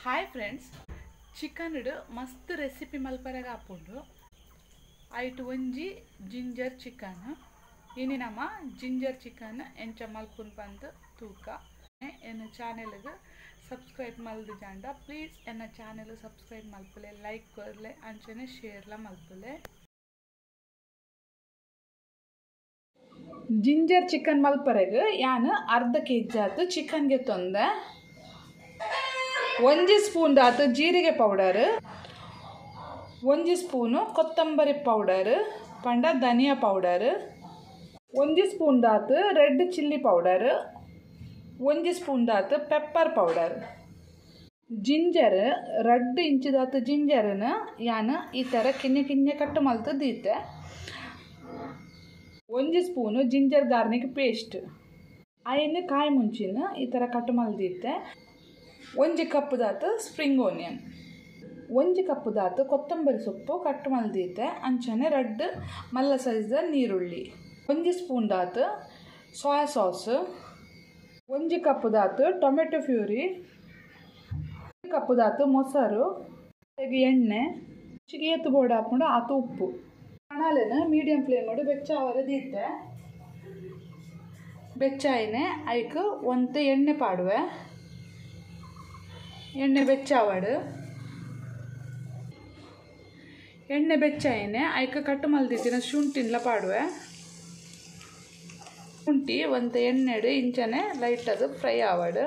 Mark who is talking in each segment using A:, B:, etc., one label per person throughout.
A: Hi friends, chicken ಮಸ್ತ್ recipe ಮಲ್ಪರೆಗ ಆಪುಂಡು. ಐಟ್ ಒಂಜಿ ಜಿಂಜರ್ ಚಿಕನ್. ಇನಿ ನಮ್ಮ ಜಿಂಜರ್ ಚಿಕನ್ ಎಂಚ ಮಲ್ಪುನ್ ಪಂದ್ ತೂಕ. ಎನ್ನ ಚಾನೆಲ್ಗೆ ಸಬ್ಸ್ಕ್ರೈಬ್ ಮಲ್ದು ಜಾಂಡ ಪ್ಲೀಸ್ ಎನ್ನ ಚಾನೆಲ್ ಸಬ್ಸ್ಕ್ರೈಬ್ ಮಲ್ಪುಲೆ, ಲೈಕ್ ಕೊರ್ಲೆ, ಅಂಚನೆ ಶೇರ್ಲ ಮಲ್ಪುಲೆ. ಜಿಂಜರ್ ಚಿಕನ್ ಮಲ್ಪರೆಗ್ ಯಾನ್ ಅರ್ಧ ಕೆಜಿ ಆತು ಚಿಕನ್ಗೆ ತೊಂದೆ. ಒಂಜಿ ಸ್ಪೂನ್ ದಾತು ಜೀರಿಗೆ ಪೌಡರ್, ಒಂಜಿ ಸ್ಪೂನು ಕೊತ್ತಂಬರಿ ಪೌಡರ್ ಪಂಡ ಧನಿಯಾ ಪೌಡರ್, ಒಂಜಿ ಸ್ಪೂನ್ ದಾತು ರೆಡ್ ಚಿಲ್ಲಿ ಪೌಡರ್, ಒಂಜಿ ಸ್ಪೂನ್ ದಾತು ಪೆಪ್ಪರ್ ಪೌಡರ್. ಜಿಂಜರ್ ರಡ್ಡ್ ಇಂಚ್ ದಾತು ಜಿಂಜರ್ನ ಯಾನ್ ಈ ಥರ ಕಿನ್ನೆ ಕಿನ್ನೆ ಕಟ್ ಮಲ್ತು ದೀತೆ. ಒಂಜಿ ಸ್ಪೂನು ಜಿಂಜರ್ ಗಾರ್ಲಿಕ್ ಪೇಸ್ಟ್, ಐನ್ ಕಾಯಿ ಮುಂಚಿನ ಈ ಥರ ಕಟ್ ಮಲ್ದಿತ್ತೆ. ಒಂಜಿ ಕಪ್ ದಾತು ಸ್ಪ್ರಿಂಗ್ ಓನಿಯನ್, ಒಂಜಿ ಕಪ್ ದಾತು ಕೊತ್ತಂಬರಿ ಸೊಪ್ಪು ಕಟ್ ಮಲ್ದಿತ್ತೆ. ಅಂಚನೆ ರಡ್ಡ್ ಮಲ್ಲ ಸೈಜ್ದ ನೀರುಳ್ಳಿ, ಒಂಜಿ ಸ್ಪೂನ್ ದಾತು ಸೋಯಾ ಸಾಸ್, ಒಂಜಿ ಕಪ್ ದಾತು ಟೊಮೆಟೊ ಪ್ಯೂರಿ, ಕಪ್ ದಾತು ಮೊಸರು, ಎಣ್ಣೆ, ಏತು ಬೋಡ ಹಾಕೊಂಡು ಆತು ಉಪ್ಪು. ಕಣಲೆನ ಮೀಡಿಯಂ ಫ್ಲೇಮ್ ಬೆಚ್ಚ ಅವರ ದೀತೆ. ಬೆಚ್ಚಾಯಿನೆ ಐಕ್ ಒಂತೆ ಎಣ್ಣೆ ಪಾಡುವೆ. ಎಣ್ಣೆ ಬೆಚ್ಚಾವಡು. ಎಣ್ಣೆ ಬೆಚ್ಚಾಯಿನೆ ಐಕ್ ಕಟ್ ಮಲ್ದಿತ್ತಿನ ಶುಂಠಿನ್ಲ ಪಾಡುವೆ. ಶುಂಠಿ ಒಂತೆ ಎಣ್ಣೆಡು ಇಂಚನೆ ಲೈಟ್ ಅದು ಫ್ರೈ ಆವಡು.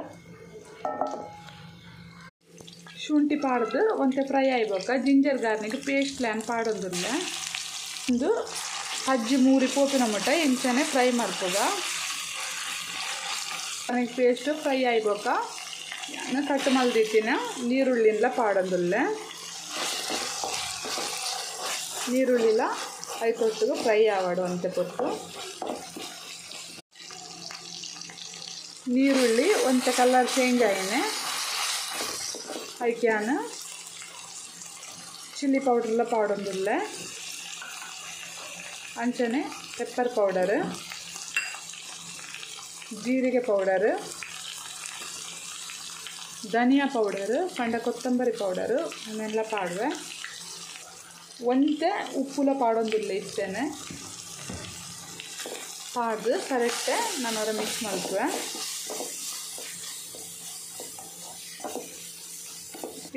A: ಶುಂಠಿ ಪಾಡ್ದು ಒಂತೆ ಫ್ರೈ ಆಯ್ಬೇಕ. ಜಿಂಜರ್ ಗಾರ್ಲಿಕ್ ಪೇಸ್ಟ್ ಲ್ಯಾನ್ ಪಾಡೊಂದುಲ್ಲ. ಒಂದು ಅಜ್ಜಿ ಮೂರಿ ಪೋಪಿನ ಮಟ್ಟ ಇಂಚನೆ ಫ್ರೈ ಮಾಡ್ಕೋಗ. ಪೇಸ್ಟ್ ಫ್ರೈ ಆಯ್ಬೇಕ. ಕಟ್ ಮಲ್ದಿತ್ತಿನ ನೀರುಳ್ಳಿನ್ಲ ಪಾಡೊಂದುಲ್ಲ. ನೀರುಳ್ಳಿಲ ಐಕೊಟ್ಟಿಗೆ ಫ್ರೈ ಆವಾಡು ಅಂತೆ ಪೊತ್ತು. ನೀರುಳ್ಳಿ ಒಂತೆ ಕಲರ್ ಚೇಂಜ್ ಆಯಿನೆ ಐಕ್ಯಾನ ಚಿಲ್ಲಿ ಪೌಡ್ರೆಲ್ಲ ಪಾಡೊಂದುಲ್ಲ. ಅಂಚನೆ ಪೆಪ್ಪರ್ ಪೌಡರ್, ಜೀರಿಗೆ ಪೌಡರ್, ಧನಿಯಾ ಪೌಡರ್ ಪಂಡ ಕೊತ್ತಂಬರಿ ಪೌಡರ್ ಅವನ್ನೆಲ್ಲ ಪಾಡುವೆ. ಒಂತೆ ಉಪ್ಪುಲ ಪಾಡೊಂದಿಲ್ಲ ಇತ್ತೇನೆ. ಪಾಡ್ದು ಕರೆಕ್ಟೆ ನಾನು ಮಿಕ್ಸ್ ಮಲ್ಪುವೆ.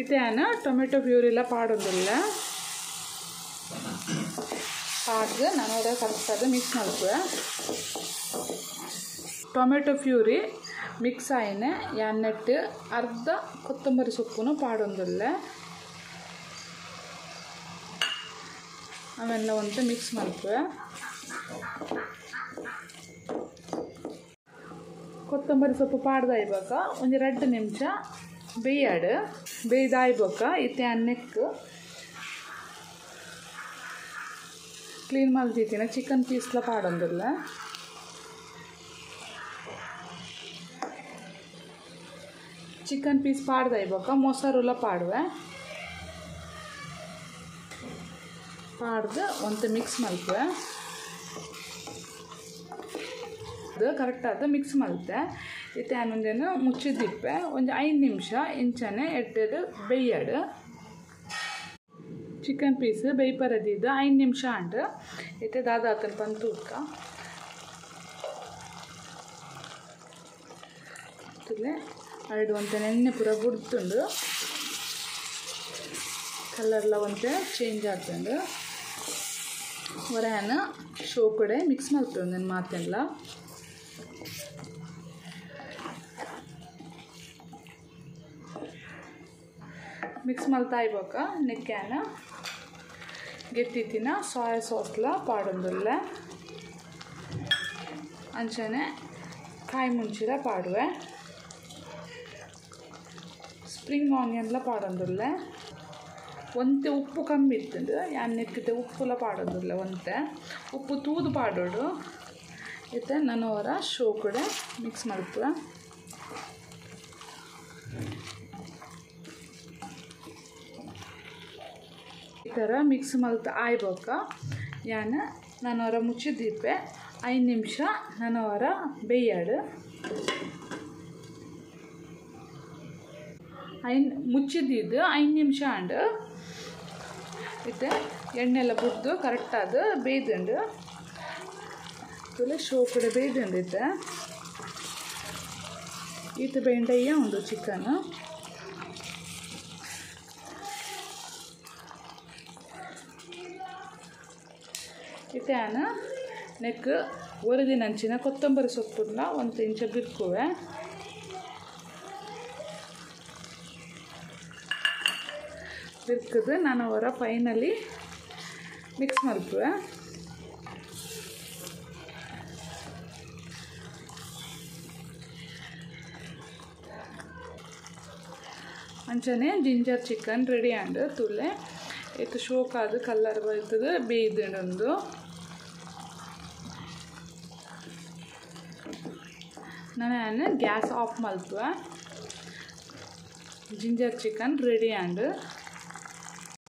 A: ಇತ್ತೇನ ಟೊಮೆಟೊ ಪ್ಯೂರಿಲ್ಲ ಪಾಡೊಂದಿಲ್ಲ. ಪಾಡ್ದು ನಾನು ಕರೆಕ್ಟಾಗಿ ಮಿಕ್ಸ್ ಮಲ್ಪುವೆ. ಟೊಮೆಟೊ ಪ್ಯೂರಿ ಮಿಕ್ಸ್ ಆಯಿನೆ ಯಾನೆಟ್ಟು ಅರ್ಧ ಕೊತ್ತಂಬರಿ ಸೊಪ್ಪುನು ಪಾಡೊಂದುಲ್ಲ. ಅವೆಲ್ಲ ಒಂತೆ ಮಿಕ್ಸ್ ಮಲ್ಪುವೆ. ಕೊತ್ತಂಬರಿ ಸೊಪ್ಪು ಪಾಡ್ದಾಯ್ಬೇಕ ಒಂಜಿ 2 ನಿಮಿಷ ಬೇಯಾಡು. ಬೇಯ್ದಾಯ್ಬೇಕ ಇತ್ತೆ ಅನ್ನಕ್ಕೆ ಕ್ಲೀನ್ ಮಲ್ದಿತ್ತಿನ ಚಿಕನ್ ಪೀಸ್ಲ ಪಾಡೊಂದುಲ್ಲ. ಚಿಕನ್ ಪೀಸ್ ಪಾಡ್ದಾಯ್ಬೇಕ ಮೊಸರುಲ ಪಾಡುವೆ. ಪಾಡ್ದು ಒಂತೆ ಮಿಕ್ಸ್ ಮಲ್ಪುವೆ. ಅದು ಕರೆಕ್ಟಾದ ಮಿಕ್ಸ್ ಮಲ್ತೆ. ಇತ್ತೆ ಒಂದೇನು ಮುಚ್ಚಿದಿಪ್ಪೆ ಒಂಜಿ 5 ನಿಮಿಷ ಇಂಚನೆ ಎಡ್ಡೆಡು ಬೇಯಾಡು. ಚಿಕನ್ ಪೀಸ್ ಬೇಯ್ಪರದಿದ್ದು 5 ನಿಮಿಷ ಅಂಡು. ಇತ್ತೆ ದಾದಾತನ ಪಂದು ತೂಕ. ಅರಡು ಒಂತೆ ಎಣ್ಣೆ ಪೂರ ಬುಡ್ತುಂಡು. ಕಲರ್ಲ ಒಂತೆ ಚೇಂಜ್ ಆಗ್ತುಂಡು. ಹೊರನ ಶೋ ಕಡೆ ಮಿಕ್ಸ್ ಮಲ್ಪುಂಡು ನನ್ನ ಮಾತೆಲ್ಲ. ಮಿಕ್ಸ್ ಮಲ್ತಾಯ್ಬೇಕ. ನೆಕ್ಕ್ಯಾನ ಗೆತ್ತಿತ್ತಿನ ಸೋಯಾ ಸಾಸ್ಲ ಪಾಡೊಂದುಲ್ಲ. ಅಂಚನೆ ಕಾಯಿ ಮುಂಚಿಲ ಪಾಡುವೆ. ಸ್ಪ್ರಿಂಗ್ ಆನಿಯನ್ಲ ಪಾಡೊಂದುಲ್ಲ. ಒಂತೆ ಉಪ್ಪು ಕಮ್ಮಿ ಇತ್ತುಂಡು. ಯಾನ್ ನೆಕ್ಕಿತೆ ಉಪ್ಪುಲ ಪಾಡೊಂದುಲ್ಲ. ಒಂತೆ ಉಪ್ಪು ತೂದು ಪಾಡೋಡು. ಇತ್ತೆ ನಾನು ಅವರ ಶೋ ಕಡೆ ಮಿಕ್ಸ್ ಮಲ್ಪುವೆ. ಈ ಥರ ಮಿಕ್ಸ್ ಮಲ್ತ ಆಯ್ಬೇಕ. ಯಾನ್ ನಾನು ಅವರ ಮುಚ್ಚಿದ್ದೀಪೆ 5 ನಿಮಿಷ ನಾನು ಅವರ ಬೇಯಾಡು. ಐನ್ ಮುಚ್ಚಿದ್ದು 5 ನಿಮಿಷ ಆಂಡ್. ಇತ್ತೆ ಎಣ್ಣೆಲ್ಲ ಬುಡ್ದು ಕರೆಕ್ಟಾದ ಬೇಯ್ದುಂಡು. ತುಲೆ ಶೋಕಡೆ ಬೇಯ್ದುಂಡು ಇತ್ತೆ. ಈತ ಬೇಂಡಯ್ಯ ಉಂಡು ಚಿಕನ್. ಇತ್ತೆ ಆನ ನೆಕ್ ಒರದಿನಂಚಿನ ಕೊತ್ತಂಬರಿ ಸೊಪ್ಪುನ ಒಂದು ಇಂಚ ಬಿರ್ಕುವೆ. ಬಿರ್ಕದು ನಾನು ಅವರ ಫೈನಲಿ ಮಿಕ್ಸ್ ಮಲ್ಪುವೆ. ಅಂಚನೆ ಜಿಂಜರ್ ಚಿಕನ್ ರೆಡಿ ಆಂಡ್. ತುಲೆ ಏತ್ ಶೋಕಾದ್ ಕಲ್ಲರ್ ಬೈತದ ಬೇಯ್ದುಂಡು. ನಾನು ಗ್ಯಾಸ್ ಆಫ್ ಮಲ್ಪುವೆ. ಜಿಂಜರ್ ಚಿಕನ್ ರೆಡಿ ಆಂಡ್.